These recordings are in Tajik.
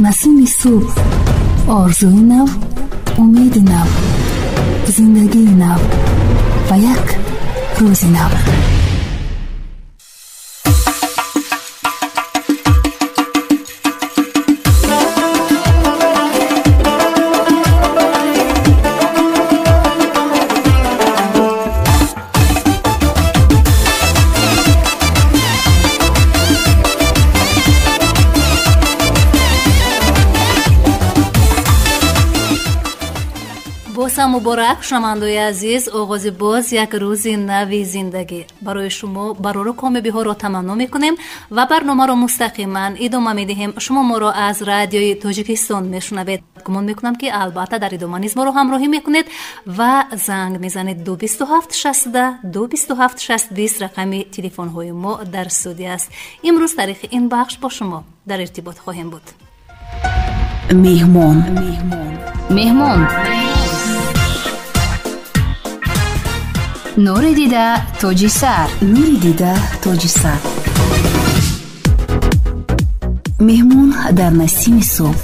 Насими субҳ, орзуи нав, умеди нав, зиндагии нав ва як рӯзи нав. Муборак, шунавандаои азиз, оғози боз як рӯзи нави зиндагӣ. Барои шумо барору комёбиҳоро таманно мекунем ва барномаро мустақиман идома медиҳем. Шумо моро аз радиои Тоҷикистон мешунавед. Гумон мекунам, ки албатта дар идома низ моро ҳамроҳӣ мекунед ва занг мезанед. 227 60 227 60 20 рақами телефонҳои мо дар студия аст. Имрӯз таърихи ин бахш бо шумо дар иртибот хоҳем буд. Меҳмон, меҳмон, нури дида тоҷи сар, нури дида тоҷи сар. Меҳмон дар насими субҳ.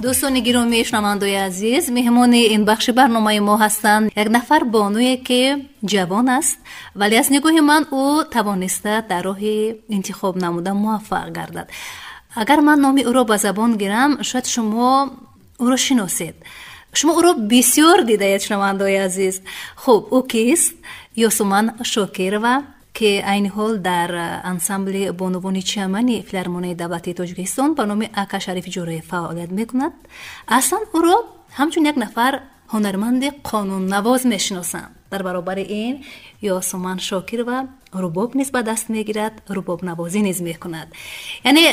Дӯстони гиромӣ, шунавандаои азиз, меҳмони ин бахши барномаи мо ҳастанд як нафар бонуе, ки ҷавон аст, вале аз нигоҳи ман ӯ тавониста дар роҳи интихоб намуда муваффақ гардад. Агар ман номи ӯро ба забон гирам, шояд шумо ӯро шиносед. Шумо ӯро бисёр дидаед, шунавандаои азиз. Хуб, ӯ кист? Ёсуман Шокирова, ки айни ҳол дар ансамбли бонувони Чамани филармонияи давлатии Тоҷикистон ба номи Ака Шариф Ҷӯраев фаъолият мекунад. Аслан ӯро ҳамчун як нафар ҳунарманди қонуннавоз мешиносанд. Дар баробари ин Ёсуман Шокирова рубоб низ ба даст мегирад, рубобнавозӣ низ мекунад. Яъне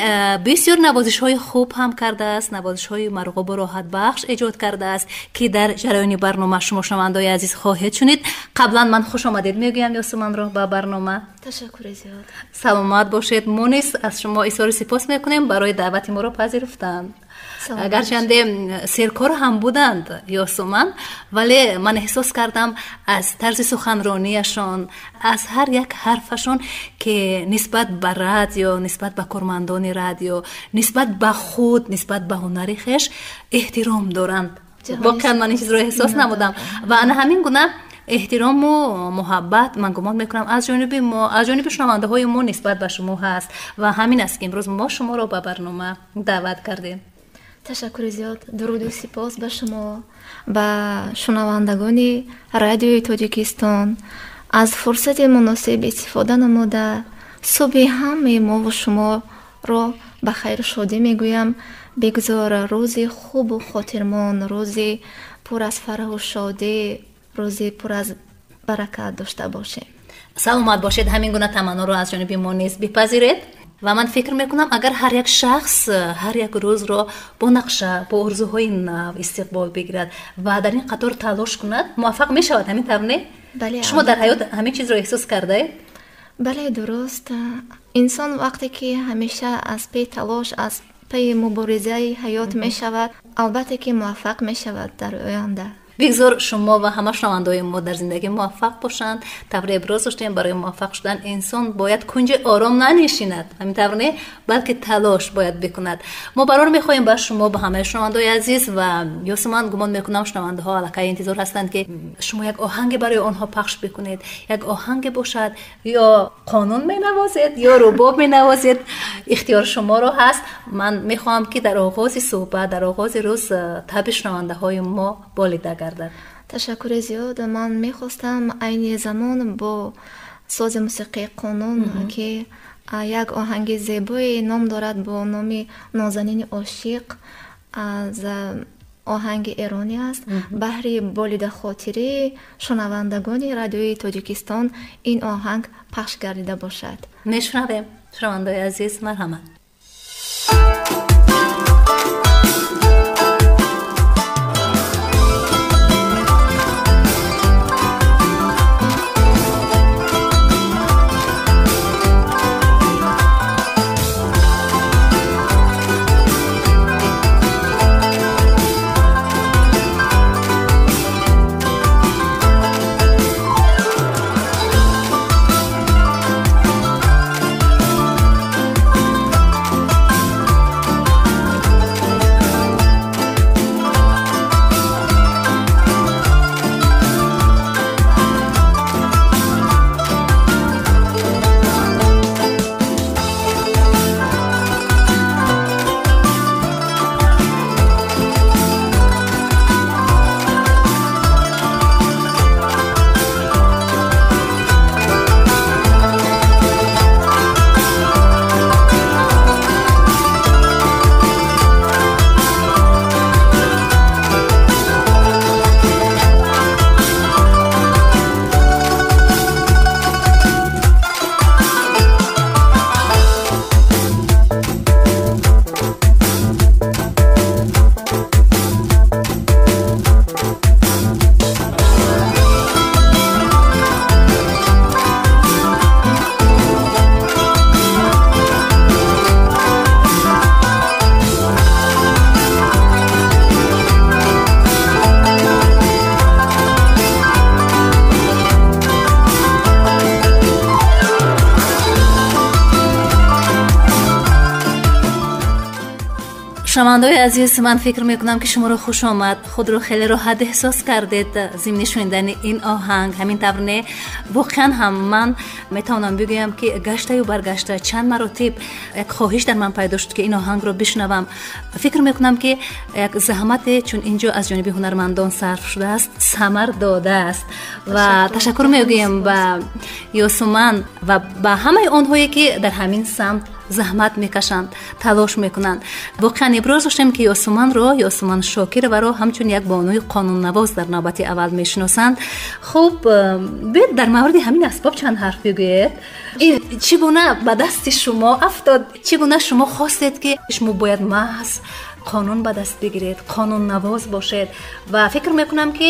бисёр навозишҳои хуб ҳам кардааст, навозишҳои марғубу роҳатбахш эҷод кардааст, ки дар ҷараёни барнома шумо шунавандаои азиз хоҳед шунид. Қаблан ман хушомадед мегӯям Ёсуманро ба барнома. Ташаккури зиёд. Саломат бошед. Мо низ аз шумо изҳори сипос мекунем барои даъвати моро пазируфтанд. Гарчанде серкор ҳам буданд Ёсуман, вале ман эҳсос кардам аз тарзи суханронияшон, аз ҳар як ҳарфашон, ки нисбат ба радио, нисбат ба кормандони радио, нисбат ба худ, нисбат ба ҳунари хеш эҳтиром доранд. Воқеан ман ин чизро эҳсос намудам ва ана ҳамин гуна эҳтирому муҳаббат, ман гумон мекунам, аз ҷониби мо, аз ҷониби шунавандаҳои мо нисбат ба шумо ҳаст ва ҳамин аст, ки имрӯз мо шуморо ба барнома даъват кардем. Ташаккури зиёд. Дуруду сипос ба шумо, ба шунавандагони радиои Тоҷикистон. Аз фурсати муносиб истифода намуда субҳи ҳамаи мову шуморо ба хайру шодӣ мегӯям. Бигзор рӯзи хубу хотирмон, рӯзи пур аз фараҳу шодӣ, рӯзи пур аз баракат дошта бошем. Саломат бошед. Ҳамин гуна таманноро аз ҷониби мо низ бипазиред. Ва ман фикр мекунам, агар ҳар як шахс ҳар як рӯзро бо нақша, бо орзуҳои нав истиқбол бигирад ва дар ин қатор талош кунад, муваффақ мешавад. Ҳамин тавр не? Бале. Шумо дар ҳаёт ҳамин чизро эҳсос кардаед? Бале, дуруст. Инсон вақте ки ҳамеша аз паи талош, аз паи муборизаи ҳаёт мешавад, албатта ки муваффақ мешавад дар оянда. Бигзор шумо ва ҳама шунавандаои мо дар зиндагӣ муваффақ бошанд. Тавре иброз доштем, барои муваффақ шудан инсон бояд кунҷи ором нанишинад, ҳамин тавр не, балки талош бояд бикунад. Мо барор мехоҳем ба шумо, ба ҳамаи шунавандаои азиз ва Ёсуман, гумон мекунам шунавандаҳо аллакай интизор ҳастанд, ки шумо як оҳанге барои онҳо пахш бикунед. Як оҳанге бошад, ё қонун менавозед, ё рубоб менавозед, ихтиёр шуморо ҳаст. Ман мехоҳам, ки дар оғози суҳбат, дар оғози рӯз таби шунавандаҳои мо болида гардад. Ташаккури зиёд. Ман мехостам айни замон бо сози мусиқии қонун, ки як оҳанги зебое ном дорад бо номи Нозанини ошиқ, аз оҳанги эронӣ аст, баҳри болидахотирии шунавандагони радиои Тоҷикистон ин оҳанг пахш гардида бошад. Мешунавем, шунавандаои азиз, марҳамат. Шунавандаои азиз, ман фикр мекунам, ки шуморо хуш омад, худро хеле роҳат эҳсос кардед зимни шунидани ин оҳанг. Ҳамин тавр не? Воқеан ҳам ман метавонам бигӯям, ки гаштаю баргашта чанд маротиб як хоҳиш дар ман пайдо шуд, ки ин оҳангро бишунавам. Фикр мекунам, ки як заҳмате, чун ин ҷо аз ҷониби ҳунармандон сарф шудааст, самар додааст. Ва ташаккур мегӯем ба Ёсуман ва ба ҳамаи онҳое, ки дар ҳамин самт заҳмат мекашанд, талош мекунанд. Воқеан иброз доштем, ки Ёсуманро, Ёсуман Шокироваро ҳамчун як бонуи қонуннавоз дар навбати аввал мешиносанд. Хуб, биёед, дар мавриди ҳамин асбоб чанд ҳарф бигӯед. Ин чӣ гуна ба дасти шумо афтод? Чӣ гуна шумо хостед, ки шумо бояд маҳз қонун ба даст бигиред, қонуннавоз бошед? Ва фикр мекунам, ки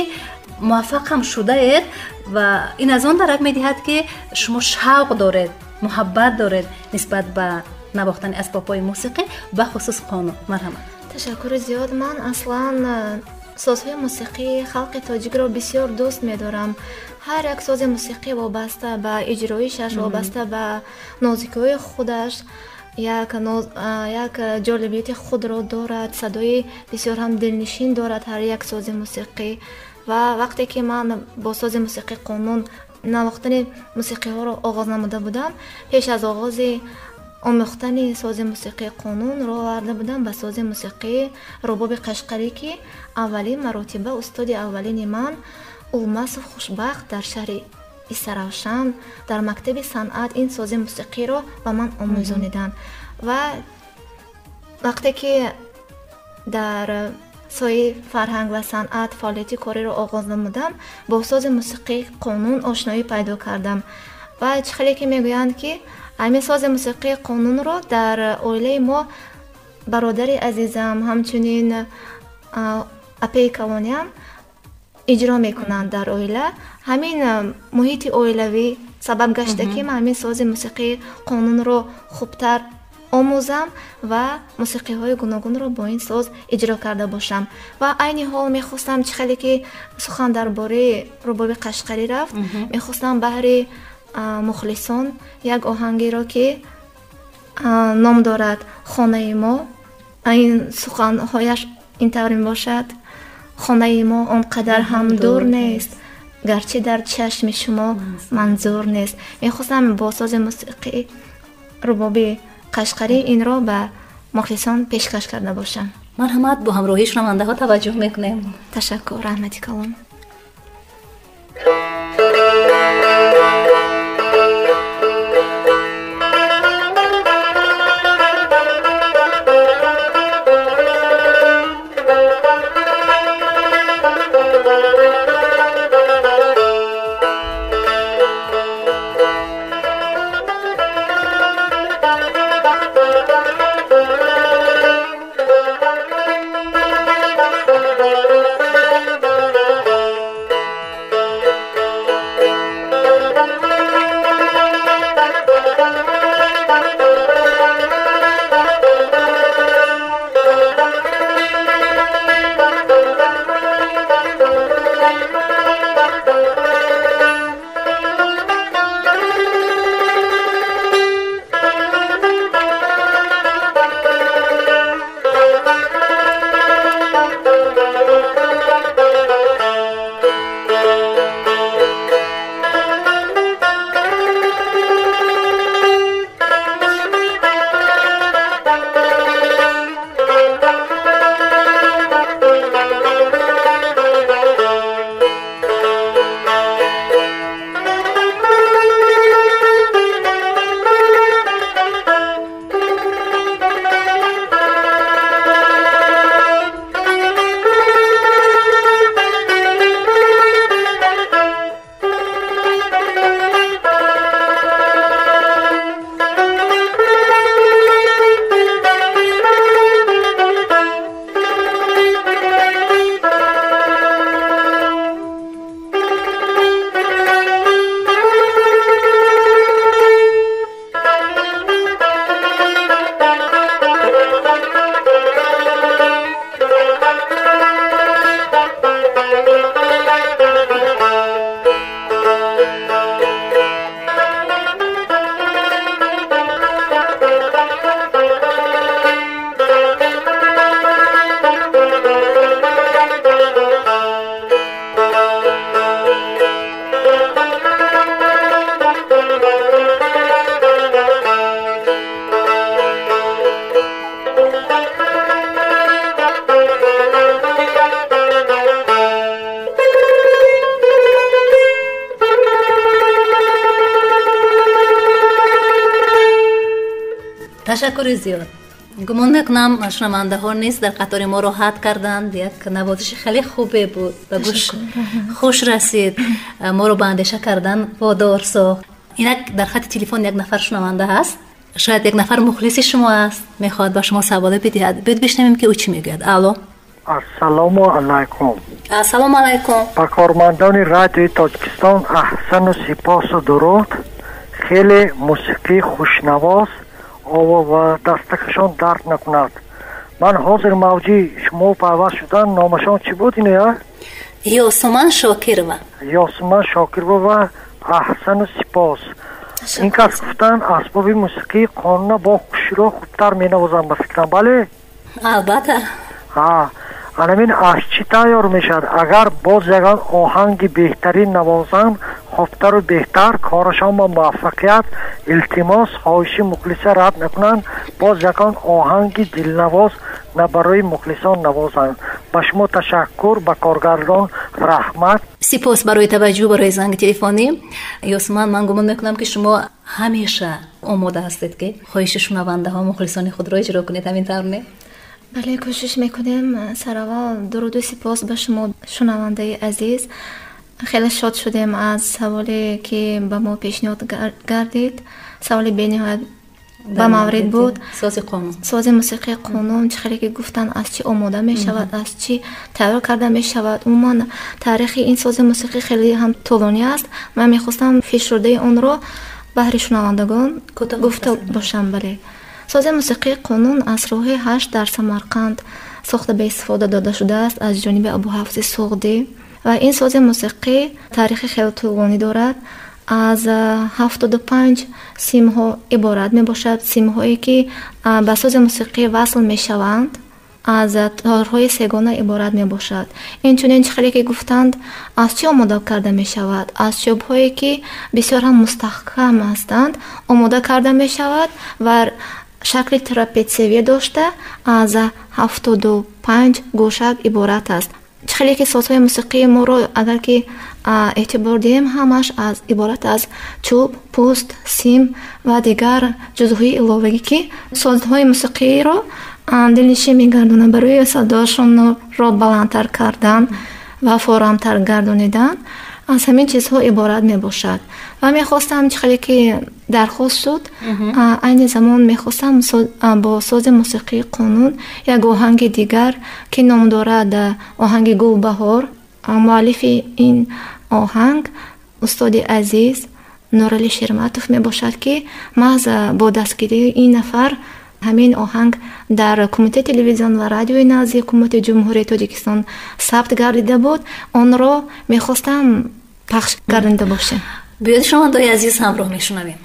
муваффақ ҳам шудаед ва ин аз он дарак медиҳад, ки шумо шавқ доред, муҳаббат доред нисбат ба навохтани асбобҳои мусиқӣ, бахусус қонун. Марҳамат. Ташаккури зиёд. Ман аслан созҳои мусиқии халқи тоҷикро бисёр дӯст медорам. Ҳар як сози мусиқӣ вобаста ба иҷроишаш, вобаста ба нозикиҳои худаш як ҷолибияти худро дорад, садои бисёр ҳам дилнишин дорад ҳар як сози мусиқӣ. Ва вақте ки ман бо сози мусиқии қонун навохтани мусиқиҳоро оғоз намуда будам, пеш аз оғози омӯхтани сози мусиқии қонун роҳ оварда будам ба сози мусиқии рубоби қашқарӣ, ки аввалин маротиба устоди аввалини ман Улмасов Хушбахт дар шаҳри Истаравшан дар мактаби санъат ин сози мусиқиро ба ман омӯзониданд. Ва вақте ки дар соҳаи фарҳанг ва санъат фаъолияти кориро оғоз намудам, бо сози мусиқии қонун ошноӣ пайдо кардам. Ва чӣ хеле ки мегӯянд, ки ҳамин сози мусиқии қонунро дар оилаи мо бародари азизам, ҳамчунин апаи калониам иҷро мекунанд дар оила. Ҳамин муҳити оилавӣ сабаб гашта, ки ман ҳамин сози мусиқии қонунро хубтар омӯзам ва мусиқиҳои гуногунро бо ин соз иҷро карда бошам. Ва айни ҳол мехостам, чӣ хеле ки сухан дар бораи рубоби қашқарӣ рафт, мехостам баҳри мухлисон як оҳангеро, ки ном дорад «Хонаи мо», ин суханҳояш ин тавр мебошад: «Хонаи мо он қадар ҳам дур нест, гарчи дар чашми шумо манзур нест», мехостам бо сози мусиқӣ рубоби қашқарӣ инро ба мухлисон пешкаш карда бошам. Марҳамат, бо ҳамроҳии шунавандаҳо таваҷҷӯҳ мекунем. Ташаккур, раҳмати калон. Thank you. Ташаккури зиёд. Гумон мекунам шунавандаҳо низ дар қатори мо роҳат карданд. Як навозиши хеле хубе буд, ба гӯш хуш расид, моро ба андеша кардан водор сохт. Инак дар хати телефон як нафар шунаванда ҳаст, шояд як нафар мухлиси шумо аст, мехоҳад ба шумо саволе бидиҳад. Биёед бишнавем, ки ӯ чӣ мегӯяд. Алло. Ассалому алайкум. Ассалому алайкум. Ба кормандони радиои Тоҷикистон аҳсану сипосу дуруд. Хеле мусиқии хушнавоз ва дастакашон дард накунад. Ман ҳозир мавҷи шумо пайваст шудан, номашон чӣ буд иная? Ёсуман Шокирова. Ёсуман Шокирова ва аҳсану сипос. Ин кас гуфтан асбоби мусиқии қонуна бо хуширо хубтар менавозанд, ба фикрам, бале? Албатта. Ҳа, анамин аз чӣ тайёр мешавад? Агар боз ягон оҳанги беҳтарин навозанд, хубтару беҳтар, корашон ба муваффақият. Илтимос, хоҳиши мухлиса рад накунанд, боз ягон оҳанги дилнавоз на барои мухлисон навозанд. Ба шумо ташаккур, ба коргардон раҳмат. Сипос барои таваҷҷӯҳ, барои занги телефонӣ. Ёсуман, ман гумон мекунам, ки шумо ҳамеша омода ҳастед, ки хоҳиши шунавандаҳо, мухлисони худро иҷро кунед, ҳамин тавр не? Бале, кӯшиш мекунем. Сараввал дуруду сипос ба шумо, шунавандаи азиз. Хеле шод шудем аз саволе, ки ба мо пешниҳод гардид. Саволи бениҳоят ба маврид буд. Сози қонун, сози мусиқии қонун, чӣ хеле ки гуфтанд, аз чӣ омода мешавад, аз чӣ тайёр карда мешавад. Умуман таърихи ин сози мусиқӣ хеле ҳам тӯлонӣ аст. Ман мехостам фишурдаи онро баҳри шунавандагон гуфта бошам. Бале, сози мусиқии қонун аз роҳи 8 дар Самарқанд сохта ба истифода дода шудааст аз ҷониби Абуҳафзи Суғдӣ ва ин сози мусиқӣ таърихи хеле тӯлонӣ дорад. Аз 75 симҳо иборат мебошад. Симҳое, ки ба сози мусиқӣ васл мешаванд, аз торҳои сегона иборат мебошад. Инчунин, чӣ хеле ки гуфтанд, аз чӣ омода карда мешавад? Аз чӯбҳое, ки бисёр ҳам мустаҳкам ҳастанд, омода карда мешавад ва шакли трапетсиявӣ дошта, аз 75 гӯшак иборат аст. Чӣ хеле ки созҳои мусиқии моро агар ки эътибор диҳем, ҳамаш аз иборат аз чӯб, пӯст, сим ва дигар ҷузъҳои иловагӣ, ки созҳои мусиқиро дилнишин мегардонанд, барои садошонро баландтар кардан ва форамтар гардонидан аз ҳамин чизҳо иборат мебошад. Ва мехостам, чӣ хеле ки дархост шуд, айни замон мехостам бо сози мусиқии қонун як оҳанги дигар, ки ном дорад оҳанги Гулбаҳор. Муаллифи ин оҳанг устоди азиз Нурали Шерматов мебошад, ки маҳз бо дастгирии ин нафар ҳамин оҳанг дар Кумитаи телевизион ва радиои назди Ҳукумати Ҷумҳурии Тоҷикистон сабт гардида буд. Онро мехостам пахш гардонида бошем. Биёед, шунавандаои азиз, ҳамроҳ мешунавем.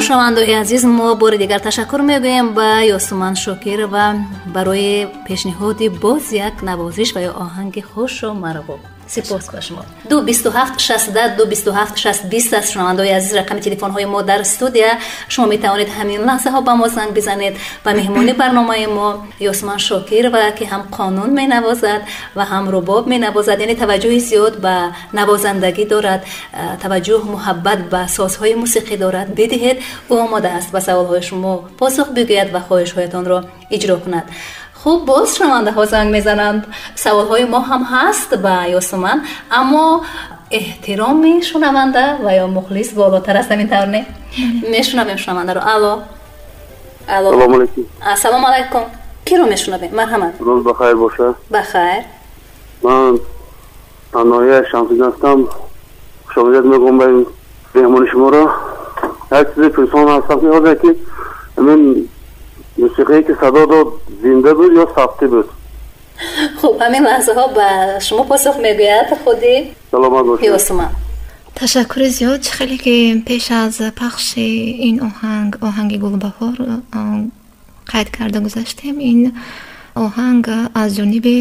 Шунавандаои азиз, мо бори дигар ташаккур мегӯем ба Ёсуман Шокирова барои пешниҳоди боз як навозиш ва ё оҳанги хушу марғуб. Сипос ба шумо. 227 60 227 60 20 аст, шунавандаои азиз, рақами телефонҳои мо дар студия. Шумо метавонед ҳамин лаҳзаҳо ба мо занг бизанед ба меҳмони барномаи мо Ёсуман Шокирова, ки ҳам қонун менавозад ва ҳам рубоб менавозад, яъне таваҷҷӯҳи зиёд ба навозандагӣ дорад, таваҷҷӯҳ, муҳаббат ба созҳои мусиқӣ дорад. Бидиҳед, ӯ омода аст ба саволҳои шумо посух бигӯяд ва хоҳишҳоятонро иҷро кунад. Хуб, боз шунавандаҳо занг мезананд. Саволҳои мо ҳам ҳаст ба Ёсуман, аммо эҳтироми шунаванда ва ё мухлис болотар аст, ҳамин тавр не? Мешунавем шунавандаро. Алло, алло. Салому алайкум. Ассалому алайкум. Киро мешунавем? Марҳамат. Рӯз бахайр бошад. Бахайр. Ман Аноя Шамсиддин ҳастам. Хушомадед мегӯям ба меҳмони шуморо. Як чизе пурсон ҳастам, ки ҳамин мусиқие ки садо дод зинда буд ё сабтӣ буд? Хуб, ҳамин лаҳзаҳо ба шумо посух мегӯяд худи Саломат бошед. Ёсуман. Ташаккури зиёд. Чӣ хеле ки пеш аз пахши ин оҳанг, оҳанги Гулбаҳор, қайд карда гузаштем, ин оҳанг аз ҷониби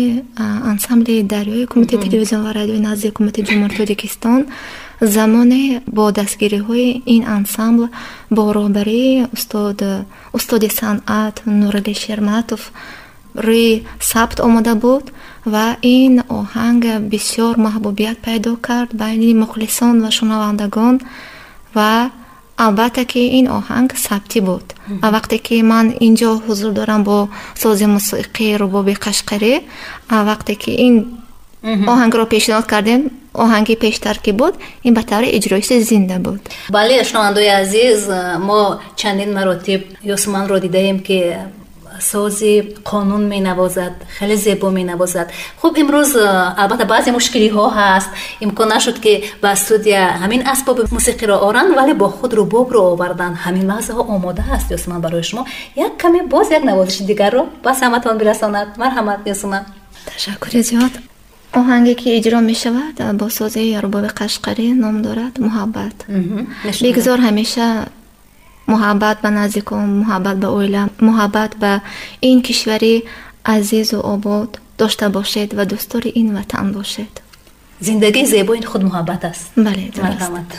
ансамбли Дарёи Кумитаи телевизион ва радиои назди Ҳукумати Ҷумҳурии Тоҷикистон замоне бо дастгириҳои ин ансамбл бо роҳбарии устоди санъат Нурали Шерматов рӯи сабт омода буд ва ин оҳанг бисёр маҳбубият пайдо кард байни мухлисон ва шунавандагон ва албатта ки ин оҳанг сабтӣ буд. Ва вақте ки ман инҷо ҳузур дорам бо сози мусиқии рубоби қашқарӣ, вақте ки ин оҳангро пешниҳод кардем, оҳанги пештар ки буд, ин ба таври иҷроиши зинда буд. Бале, шунавандаои азиз, мо чандин маротиб Ёсуманро дидаем, ки сози қонун менавозад, хеле зебо менавозад. Хуб, имрӯз албатта баъзе мушкилиҳо ҳаст, имкон нашуд, ки ба студия ҳамин асбоби мусиқиро оранд, вале бо худ рубобро оварданд. Ҳамин лаҳзаҳо омода аст Ёсуман барои шумо як каме боз як навозиши дигарро ба самъатон бирасонад. Марҳамат, Ёсуман. Ташаккури зиёд. Оҳанге ки иҷро мешавад бо сози рубоби қашқарӣ ном дорад Муҳаббат. Бигзор ҳамеша муҳаббат ба наздикон, муҳаббат ба оила, муҳаббат ба ин кишвари азизу обод дошта бошед ва дӯстдори ин ватан бошед. Зиндагии зебо ин худ муҳаббат аст. Бале, дуруст. Марҳамат.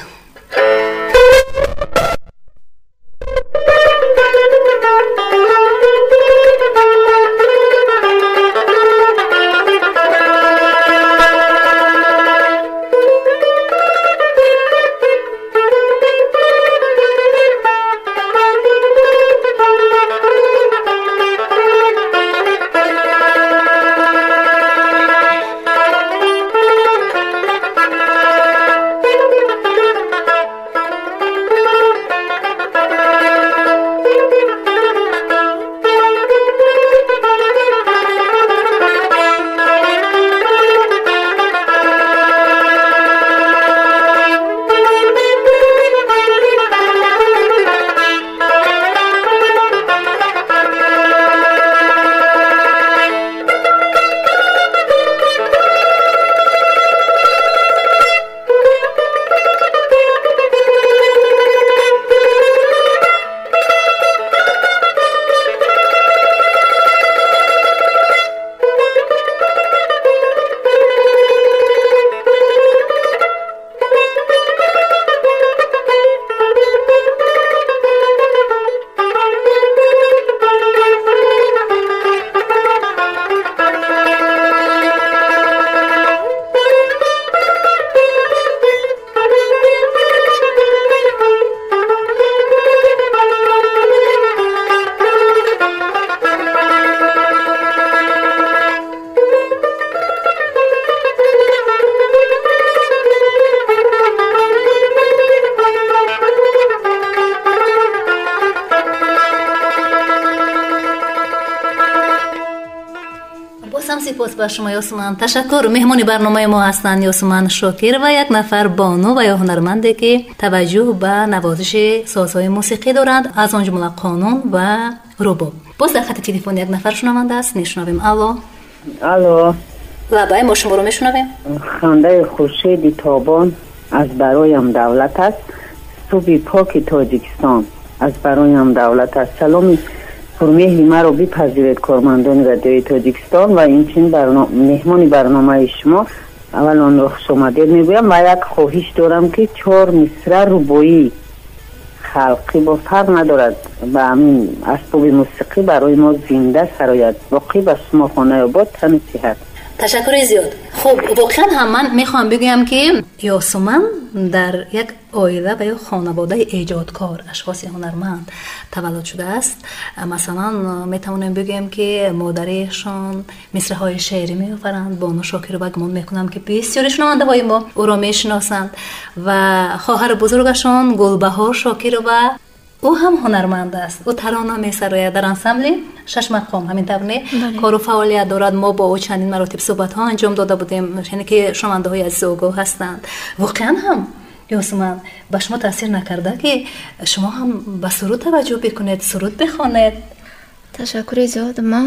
Сипос ба шумо, Ёсуман. Ташаккур. Меҳмони барномаи мо ҳастанд Ёсуман Шокирова, як нафар бону ва ё ҳунарманде, ки таваҷҷӯҳ ба навозиши созҳои мусиқӣ доранд, аз он ҷумла қонун ва рубоб. Боз дар хати телефон як нафар шунаванда аст, мешунавем. Алло. Алло. Лабай, мо шуморо мешунавем. Хандаи хуршеди тобон аз бароям давлат аст, субҳи поки Тоҷикистон. аз бароям давлат аст. Саломи пурмеҳри маро бипазиред кормандони радиои Тоҷикистон ва инчунин меҳмони барномаи шумо. Аввал онро хушомадед мегӯям ва як хоҳиш дорам ки 4 мисра рубоӣ халқӣ бо фарқ надорад ба ҳамин асбоби мусиқӣ барои мо зинда сарояд. Боқӣ ба шумо хонаи обод, тану сиҳат. Ташаккури зиёд. Хуб, воқеан ҳам ман мехоҳам бигӯям ки Ёсуман дар як оила ва ё хонаводаи эҷодкор, ашхоси ҳунарманд таваллуд шудааст. Масалан, метавонем бигӯем ки модаришон мисраҳои шеърӣ меофаранд. Бону Шокирова, гумон мекунам ки бисёри шунавандаҳои мо ӯро мешиносанд, ва хоҳари бузургашон Гулбаҳор Шокирова, ӯ ҳам ҳунарманд аст. Ӯ тарона месарояд дар ансамбли шаш мақом, ҳамин тавр не? Кору фаъолият дорад. Мо бо ӯ чандин маротиб суҳбатҳо анҷом дода будем, яъне ки шунавандаҳои азиз огоҳ ҳастанд. Воқеан ҳам Ёсуман, ба шумо таъсир накарда ки шумо ҳам ба суруд таваҷҷӯҳ бикунед, суруд бихонед? Ташаккури зиёд. Ман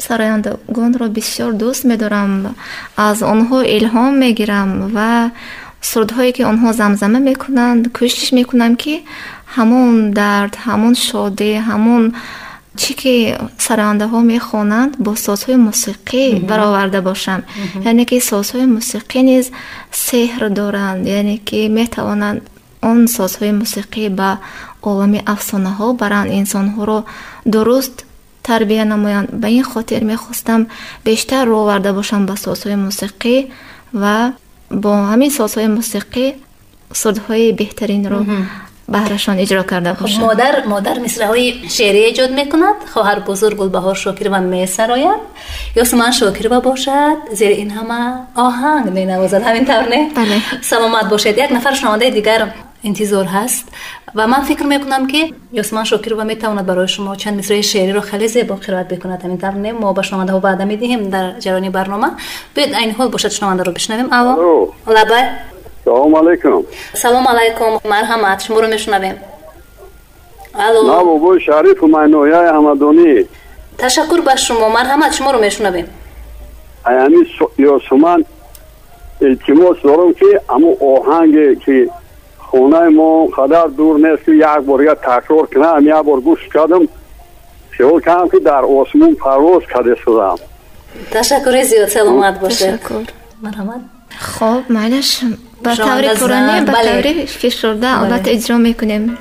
сарояндагонро бисёр дӯст медорам, аз онҳо илҳом мегирам ва сурудҳое ки онҳо замзама мекунанд, кӯшиш мекунам ки ҳамон дард, ҳамон шодӣ, ҳамон чӣ ки сарояндаҳо мехонанд бо созҳои мусиқӣ бароварда бошам. Яъне ки созҳои мусиқӣ низ сеҳр доранд, яъне ки метавонанд он созҳои мусиқӣ ба олами афсонаҳо баранд, инсонҳоро дуруст тарбия намоянд. Ба ин хотир мехостам бештар рӯ оварда бошам ба созҳои мусиқӣ ва бо ҳамин созҳои мусиқӣ сурудҳои беҳтаринро баҳрашон иҷро карда бошам. Модар мисраҳои шеърӣ эҷод мекунад, хоҳар бузург Гулбаҳор Шокирова месарояд, Ёсуман Шокирова бошад зери ин ҳама оҳанг менавозад. Ҳамин тавр не? Бале. Саломат бошед. Як нафар шунавандаи дигар интизор ҳаст ва ман фикр мекунам ки Ёсуман Шокирова метавонад барои шумо чанд мисраи шеъриро хеле зебо қироат бикунад. Ҳамин тавр не? Мо ба шунавандаҳо ваъда медиҳем дар ҷараёни барнома. Биёед айни ҳол бошад шунавандаро бишнавем. Алло. Лабай. Салом алейкум. Салом алейкум. Марҳамат, шуморо мешунавем. Алло. Ман Бобои Шариф Майнояи Ҳамадонӣ. Ташаккур ба шумо. Марҳамат, шуморо мешунавем. Аями Ёсуман илтимос дорам ки ҳамон оҳанге ки хонаи мо қадар дур нест ки як бор дигар такрор кунам, як бор гӯш кардам, хиёл кардам ки дар осмон парвоз карда шудам. Ташаккури зиёд, саломат бошед. Марҳамат. Хоб, майлаш, ба таври пурра, ба таври фишурда албатта иҷро мекунем.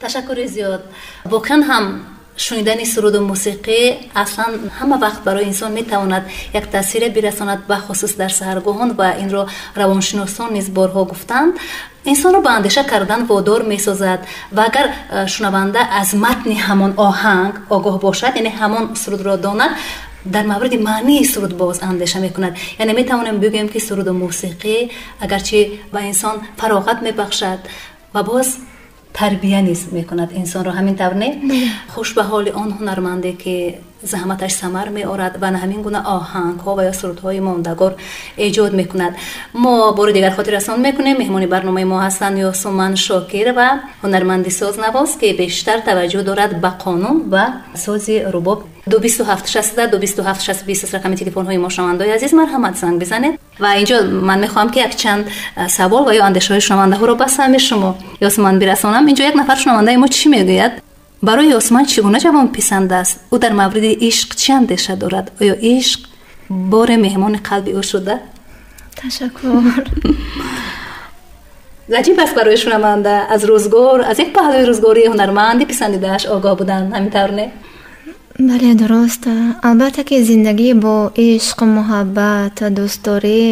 Ташаккури зиёд. Воқеан ҳам шунидани суруду мусиқӣ аслан ҳама вақт барои инсон метавонад як таъсире бирасонад, бахусус дар саҳаргоҳон, ва инро равоншиносон низ борҳо гуфтанд. Инсонро ба андеша кардан водор месозад ва агар шунаванда аз матни ҳамон оҳанг огоҳ бошад, яъне ҳамон сурудро донад, дар мавриди маънии суруд боз андеша мекунад. Яъне метавонем бигӯем ки суруду мусиқӣ агарчи ба инсон фароғат мебахшад ва боз тарбия низ мекунад инсонро. Ҳамин тавр не? Хуш ба ҳоли он ҳунарманде ки заҳматаш самар меорад ва ҳамин гуна оҳангҳо ва ё сурудҳои мондагор эҷод мекунад. Мо бори дигар хотиррасон мекунем, меҳмони барномаи мо ҳастанд Ёсуман Шокирова, ҳунарманди сознавоз, ки бештар таваҷҷӯҳ дорад ба қонун ва сози рубоб. 227 62 227 620 рақами телефонҳои мо. Шунавандаои азиз, марҳамат, занг бизанед. Ва инҷо ман мехоҳам, ки якчанд савол ва ё андешаҳои шунавандаҳоро ба самъи шумо, Ёсуман, бирасонам. Инҷо як нафар шунавандаи мо чӣ мегӯяд? Барои Ёсуман чӣ гуна ҷавон писанд аст? Ӯ дар мавриди ишқ чӣ андеша дорад? Оё ишқ боре меҳмони қалби ӯ шуда? Ташаккур. Аҷиб аст барои шунаванда аз рӯзгор, аз як паҳлӯи рӯзгории ҳунарманди писандидааш огоҳ будан, ҳамин тавр не? Бале, дуруст. Албатта ки зиндагӣ бо ишқ, муҳаббат, дӯстдорӣ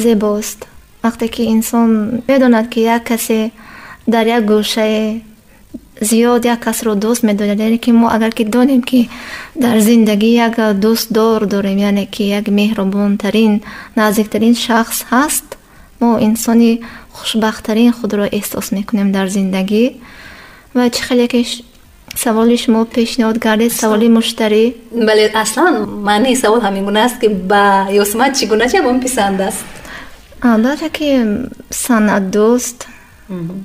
зебост. Вақте ки инсон медонад, ки як касе дар як гӯшае зиёд як касро дӯст медорад, яъне ки мо агар ки донем, ки дар зиндагӣ як дӯстдор дорем, яъне ки як меҳрубонтарин, наздиктарин шахс ҳаст, мо инсони хушбахттарин худро эҳсос мекунем дар зиндагӣ. Ва чӣ хеле ки саволи шумо пешниҳод кардед, саволи муштарӣ. Бале, аслан маънии савол ҳамин гуна аст, ки ба Ёсуман чӣ гуна ҷавон писанд аст? Албатта ки санъатдӯст,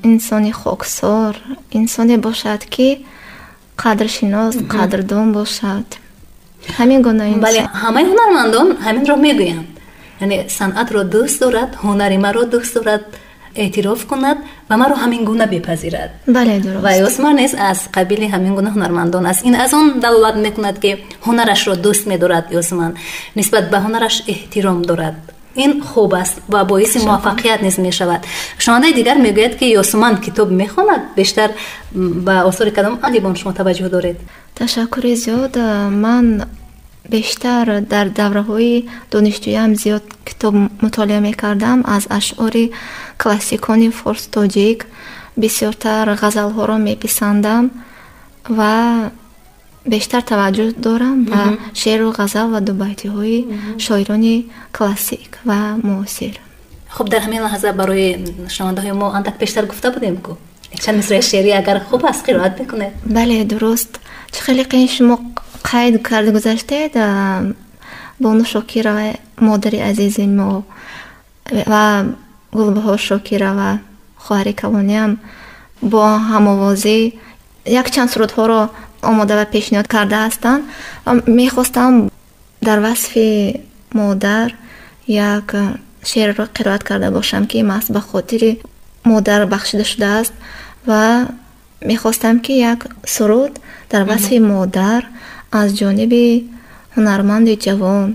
инсони хоксор, инсоне бошад, ки қадршинос, қадрдон бошад, ҳамин гуна инсон. Бале, ҳамаи ҳунармандон ҳаминро мегӯянд, яъне санъатро дӯст дорад, ҳунари маро дӯст дорад, эътироф кунад ва маро ҳамин гуна бипазирад. Бале, дуруст. Ва Ёсуман низ аз қабили ҳамин гуна ҳунармандон аст. Ин аз он далолат мекунад, ки ҳунарашро дӯст медорад. Ёсуман нисбат ба ҳунараш эҳтиром дорад. Ин хуб аст ва боиси муваффақият низ мешавад. Шунавандаи дигар мегӯяд, ки Ёсуман китоб мехонад. Бештар ба осори кадом адибон шумо таваҷҷӯҳ доред? Ташаккури зиёд. Ман бештар дар давраҳои донишҷӯям зиёд китоб мутолиа мекардам аз ашъори классикони форс, тоҷик, бисёртар ғазалҳоро меписандам ва бештар таваҷҷӯҳ дорам ба шеъру ғазал ва дубайтиҳои шоирони классик ва муосир. Хуб, дар ҳамин лаҳза барои шунавандаҳои мо андак пештар гуфта будем ку чанд мисраи шеърӣ агар хуб аст, қироат бикунед. Бале, дуруст. Чӣ хеле қин шумо қайд карда гузаштед, Бону Шокирова, модари азизи мо, ва Гулбаҳор Шокирова, хоҳари калониам, бо ҳамовозӣ якчанд сурудҳоро омода ва пешниҳод карда ҳастанд. Мехостам дар васфи модар як шеърро қироат карда бошам, ки маҳз ба хотири модар бахшида шудааст, ва мехостам, ки як суруд дар васфи модар аз ҷониби ҳунарманди ҷавон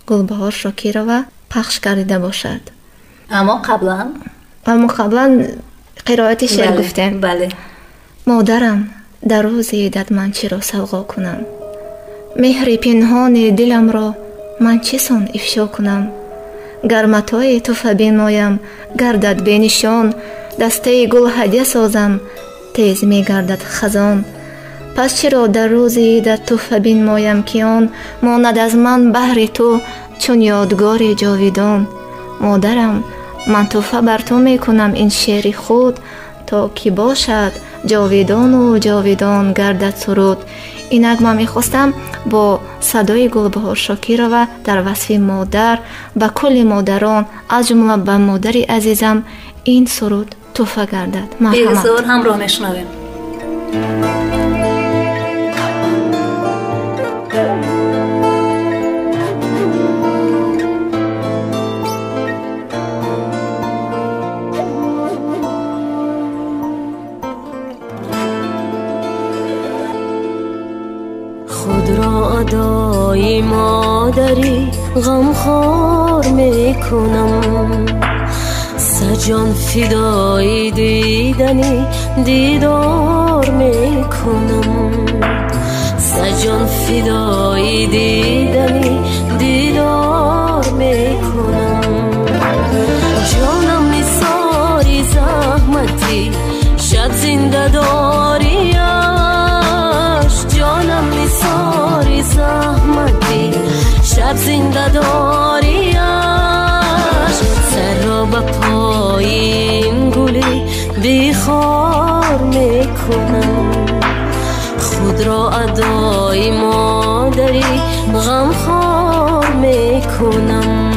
Гулбаҳор Шокирова пахш гардида бошад. Аммо қаблан қироати шеър гуфтем. Бале. Модарам, дар рӯзи идат ман чиро савғо кунам? Меҳри пинҳони диламро ман чӣ сон ифшо кунам? Гар матои туҳфа биноям, гардад бенишон, дастаи гул ҳадя созам, тез мегардад хазон. Пас чиро дар рӯзи идат туҳфа бинмоям, ки он монад аз ман баҳри ту чун ёдгори ҷовидон? Модарам, ман туҳфа бар ту мекунам ин шеъри худ, то ки бошад ҷовидону ҷовидон гардад суруд. Инак ман мехостам бо садои Гулбаҳор Шокирова дар васфи модар ба кулли модарон, аз ҷумла ба модари азизам, ин суруд туҳфа гардад. Бегузор, ҳамроҳ мешунавем. ادای مادری غمخوار میکنم، سجان فدای دیدنی دیدار میکنم، سجان فدای دیدنی دیدار میکنم. جانم نثاری زحمتی شب زنده داریش، جانم نثاری زحمتی شب زنده داریش. سر را به پایین گلی بیخار میکنم، خود را ادای مادری مادری غمخوار میکنم.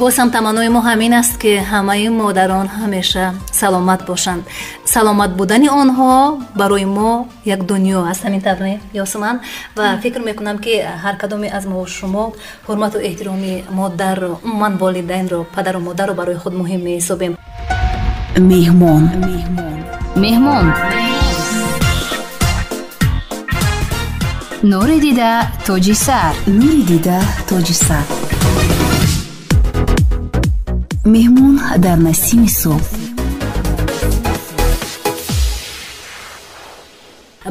Боз ҳам таманнои мо ҳамин аст, ки ҳамаи модарон ҳамеша саломат бошанд. Саломат будани онҳо барои мо як дунё аст. Ҳамин тавр не, Ёсуман? Ва фикр мекунам, ки ҳар кадоме аз мо шумо ҳурмату эҳтироми модарро, умуман волидайнро, падару модарро барои худ муҳим меҳисобем. Меҳмон, меҳмон, нури дида тоҷи сар, нури дида тоҷи сар. Меҳмон дар насими субҳ.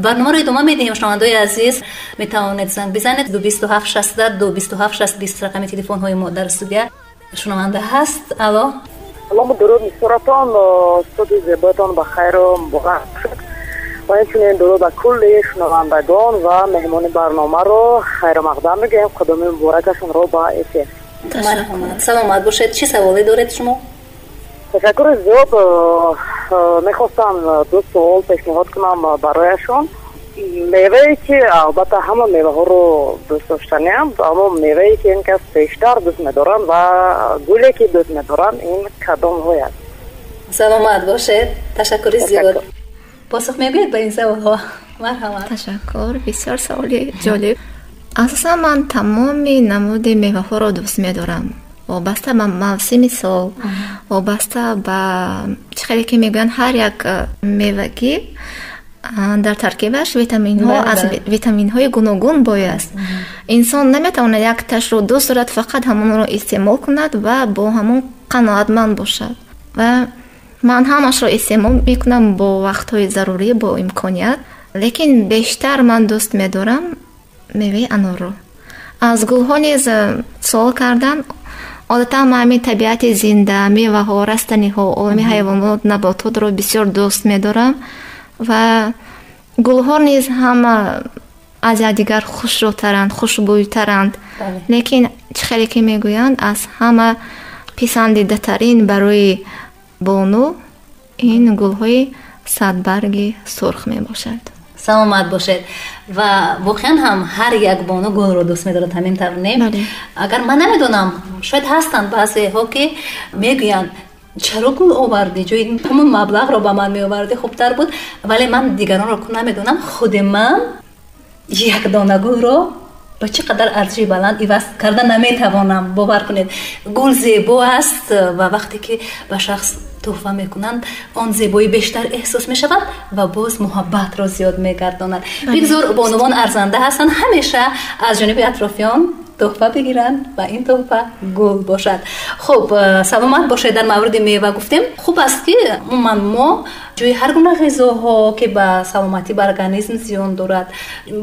Барномаро идома медиҳем. Шунавандаои азиз, метавонед занг бизанед 227 60 227 60 20 рақами телефонҳои мо дар студия. Шунаванда ҳаст. Алло, салому дуруд мисуратон, суди зебоятон ба хайру муборак бошад ва инчунин дуруд ба кулли шунавандагон ва меҳмони барномаро хайру мақдам мегӯем. Қудуми муборакашонро ба эфир. Марҳамат, саломат бошед. Чӣ саволе доред шумо? Ташаккури зиёд. Мехостам ду суол пешниҳод кунам барояшон. Мевае ки албатта ҳама меваҳоро дӯст доштаниам, аммо мевае ки ин кас бештар дӯст медоранд ва гуле ки дӯст медоранд, ин кадомҳой аст? Саломат бошед, ташаккури зиёд. Посух мегӯед ба ин саволҳо? Марҳамат. Ташаккур, бисёр саволи ҷолиб. Асосан ман тамоми намуди меваҳоро дӯст медорам, вобаста ба мавсими сол, вобаста ба чӣ хеле ки мегӯянд, ҳар як мевагӣ дар таркибаш витаминҳо аз витаминҳои гуногун бой аст. Инсон наметавонад якташро дӯст дорад, фақат ҳамонро истеъмол кунад ва бо ҳамон қаноатманд бошад. Ва ман ҳамашро истеъмол мекунам бо вақтҳои зарурӣ, бо имконият, лекин бештар ман дӯст медорам меваи анорро. Аз гулҳо низ суол кардан, одатан ман ҳамин табиати зинда, меваҳо, растаниҳо, олами ҳайвонот, набототро бисёр дӯст медорам ва гулҳо низ ҳама аз якдигар хушрӯтаранд, хушбӯйтаранд. Лекин чӣ хеле ки мегӯянд, аз ҳама писандидатарин барои бону ин гулҳои садбарги сурх мебошад. Саломат бошед. Ва воқеан ҳам ҳар як бону гулро дӯст медорад, ҳамин тавр не? Агар ман намедонам, шояд ҳастанд баъзеҳо, ки мегӯянд чаро гул овардӣ, ҷои ҳамон маблағро ба ман меовардӣ хубтар буд. Вале ман дигаронро намедонам, худи ман як дона гулро ба чӣ қадар арзиши баланд иваз карда наметавонам. Бовар кунед, гул зебо аст ва вақте ки ба шахс туҳфа мекунанд, он зебоӣ бештар эҳсос мешавад ва боз муҳаббатро зиёд мегардонад. Бигзор бонувон арзанда ҳастанд, ҳамеша аз ҷониби атрофиён туҳфа бигиранд ва ин туҳфа гул бошад. Хуб, саломат бошед. Дар мавриди мева гуфтем, хуб аст ки умуман мо ҷои ҳар гуна ғизоҳо, ки ба саломатӣ, ба организм зиён дорад,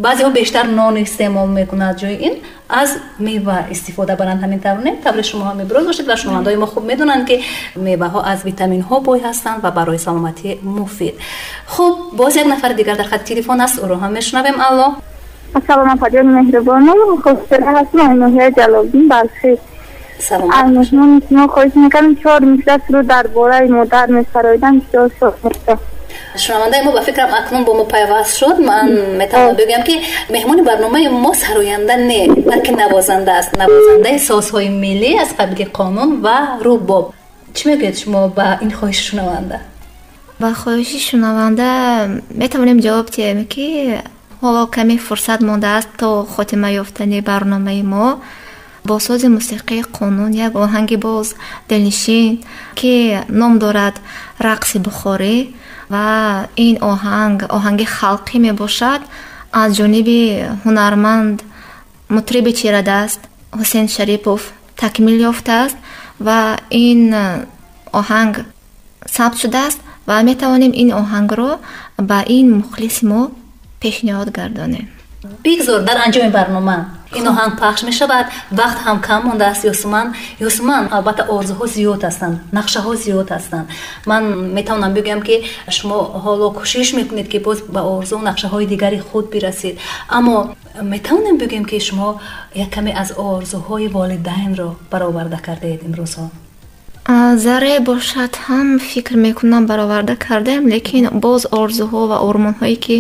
баъзеҳо бештар нон истеъмол мекунад, ҷои ин аз мева истифода баранд. Ҳамин тавр не? Тавре шумо ҳам иброз доштед ва шунавандаҳои мо хуб медонанд, ки меваҳо аз витаминҳо бой ҳастанд ва барои саломатӣ муфид. Хуб, боз як нафари дигар дар хати телефон аст, ӯро ҳам мешунавем. Алло. Ассалому алайкум, меҳрубонам. Хушбахт ҳастам аз ноҳияи Ҷалолиддин Балхӣ. Саломат. Аз меҳмони шумо хоҳиш мекардам 4 мисра суруд дар бораи модар месароидам, бисёр шод мешавам. Шунавандаи мо ба фикрам акнун бо мо пайваст шуд. Ман метавонам бигӯям, ки меҳмони барномаи мо сароянда не, балки навозанда аст, навозандаи созҳои миллӣ аз қабили қонун ва рубоб. Чӣ мегӯед шумо ба ин хоҳиши шунаванда? Ба хоҳиши шунаванда метавонем ҷавоб диҳем, ки ҳоло каме фурсат мондааст то хотима ёфтани барномаи мо. Бо сози мусиқии қонун як оҳанги боз дилнишин, ки ном дорад Рақси Бухорӣ, ва ин оҳанг оҳанги халқӣ мебошад, аз ҷониби ҳунарманд мутриби чирадаст Ҳусен Шарипов такмил ёфтааст ва ин оҳанг сабт шудааст ва метавонем ин оҳангро ба ин мухлиси мо пешниҳод гардонем. Бигзор дар анҷоми барнома ин оҳанг пахш мешавад. Вақт ҳам кам мондааст. Ёсуман, албатта орзуҳо зиёд ҳастанд, нақшаҳо зиёд ҳастанд. Ман метавонам бигӯям, ки шумо ҳоло кӯшиш мекунед, ки боз ба орзу нақшаҳои дигари худ бирасед, аммо метавонем бигӯем, ки шумо як каме аз орзуҳои волидайнро бароварда кардаед имрӯзҳо? Зарре бошад ҳам фикр мекунам бароварда кардаем, лекин боз орзуҳо ва ормонҳое, ки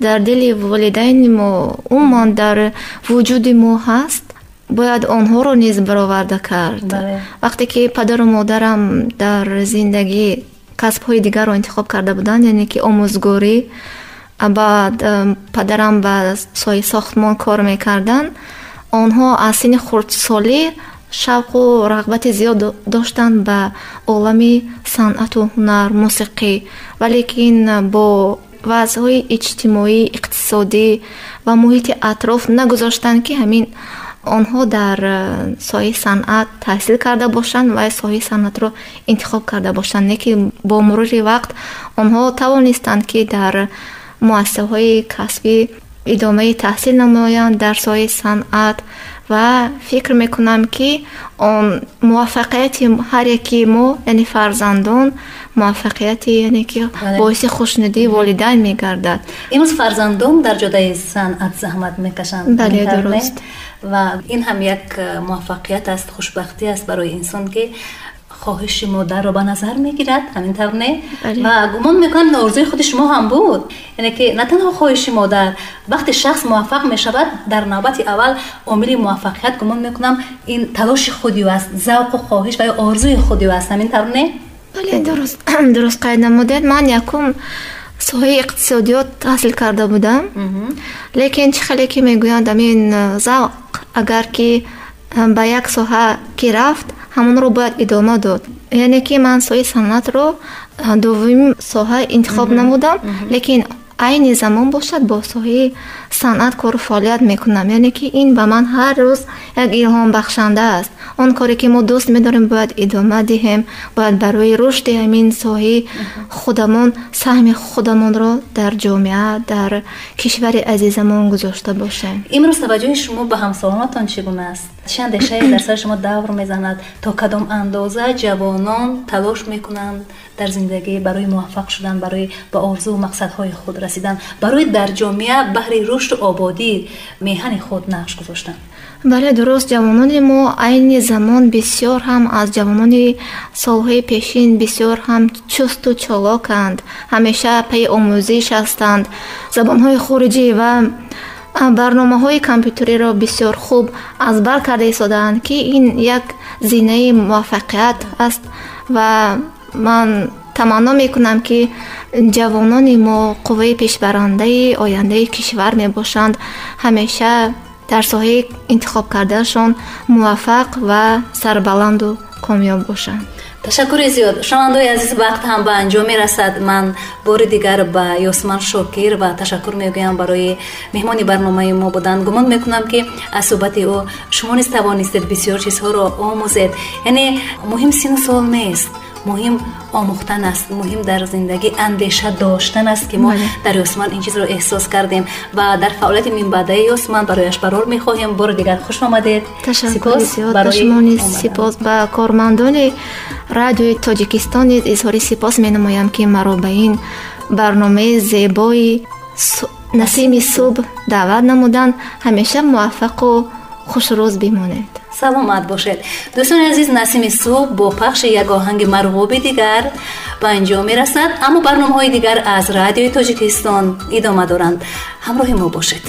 дар дили волидайни мо, умуман дар вуҷуди мо ҳаст, бояд онҳоро низ бароварда кард. Вақте ки падару модарам дар зиндагӣ касбҳои дигарро интихоб карда буданд, яъне ки омӯзгорӣ, баъд падарам ба соҳаи сохтмон кор мекарданд, онҳо аз синни хурдсолӣ шавқу рағбати зиёд доштанд ба олами санъату ҳунар, мусиқӣ, валекин бо вазъҳои иҷтимоӣ, иқтисодӣ ва муҳити атроф нагузоштанд, ки ҳамин онҳо дар соҳаи санъат таҳсил карда бошанд ва соҳаи санъатро интихоб карда бошанд. Лекин бо мурури вақт онҳо тавонистанд, ки дар муассисаҳои касбӣ идомаи таҳсил намоянд дар соҳаи санъат, ва фикр мекунам, ки он муваффақияти ҳар яки мо, яъне фарзандон, муваффақияти, яъне ки боиси хушнудии волидайн мегардад. Имрӯз фарзандон дар ҷодаи санъат заҳмат мекашанд. Бале, дуруст. Ва ин ҳам як муваффақият аст, хушбахтӣ аст барои инсон, ки хоҳиши модарро ба назар мегирад, ҳамин тавр не? Ва гумон мекунам, орзуи худи шумо ҳам буд, яъне ки на танҳо хоҳиши модар. Вақте шахс муваффақ мешавад, дар навбати аввал омили муваффақият, гумон мекунам, ин талоши худи ӯ аст, завқу хоҳиш ва ё орзуи худи ӯ аст, ҳамин тавр не? Бале, дуруст қайд намудед. Ман якум соҳаи иқтисодиёт таҳсил карда будам, лекин чӣ хеле ки мегӯянд, ҳамин завқ агар ки ба як соҳа ки рафт, ҳамонро бояд идома дод. Яъне ки ман соҳаи санъатро дуввум соҳа интихоб намудам, лекин айни замон бошад бо соҳаи санъат кору фаъолият мекунам. Яъне ки ин ба ман ҳар рӯз як илҳомбахшанда аст. Он коре ки мо дӯст медорем, бояд идома диҳем, бояд барои рушди ҳамин соҳаи худамон саҳми худамонро дар ҷомеа, дар кишвари азизамон гузошта бошем. Имрӯз таваҷҷӯҳи шумо ба ҳамсолонатон чӣ гуна аст? Чӣ андешае дар сари шумо давр мезанад? То кадом андоза ҷавонон талош мекунанд дар зиндагӣ барои муваффақ шудан, барои ба орзуву мақсадҳои худ расидан, барои дар ҷомеа баҳри рушду ободии меҳани худ нақш гузоштан? Бале, дуруст. Ҷавонони мо айни замон бисёр ҳам аз ҷавонони солҳои пешин бисёр ҳам чусту чолоканд, ҳамеша пайи омӯзиш ҳастанд, забонҳои хориҷӣ ва барномаҳои компютериро бисёр хуб аз бар карда истодаанд, ки ин як зинаи муваффақият аст. Ва ман таманно мекунам, ки ҷавонони мо қувваи пешбарандаи ояндаи кишвар мебошанд, ҳамеша дар соҳаи интихоб кардаашон муваффақ ва сарбаланду комёб бошанд. Ташаккури зиёд. Шунавандаои азиз, вақт ҳам ба анҷом мерасад. Ман бори дигар ба Ёсман Шокир ва ташаккур мегӯям барои меҳмони барномаи мо будан. Гумон мекунам, ки аз суҳбати ӯ шумо низ тавонистед бисёр чизҳоро омӯзед. Яъне муҳим сину сол нест, муҳим омӯхтан аст, муҳим дар зиндагӣ андеша доштан аст, ки мо дар Ёсман ин чизро эҳсос кардем ва дар фаъолияти минбаъдаи Ёсман барояш барор мехоҳем. Бори дигар хуш омадед. Ташаккури зиёд ба шумо низ, сипос. Ба кормандони Радиои Тоҷикистон низ изҳори сипос менамоям, ки маро ба ин барномаи зебои Насими субҳ даъват намуданд. Ҳамеша муваффақу хушрӯз бимонед. Саломат бошед. Дӯстони азиз, Насими субҳ бо пахши як оҳанги марғуби дигар ба анҷом мерасад, аммо барномаҳои дигар аз Радиои Тоҷикистон идома доранд. Ҳамроҳи мо бошед.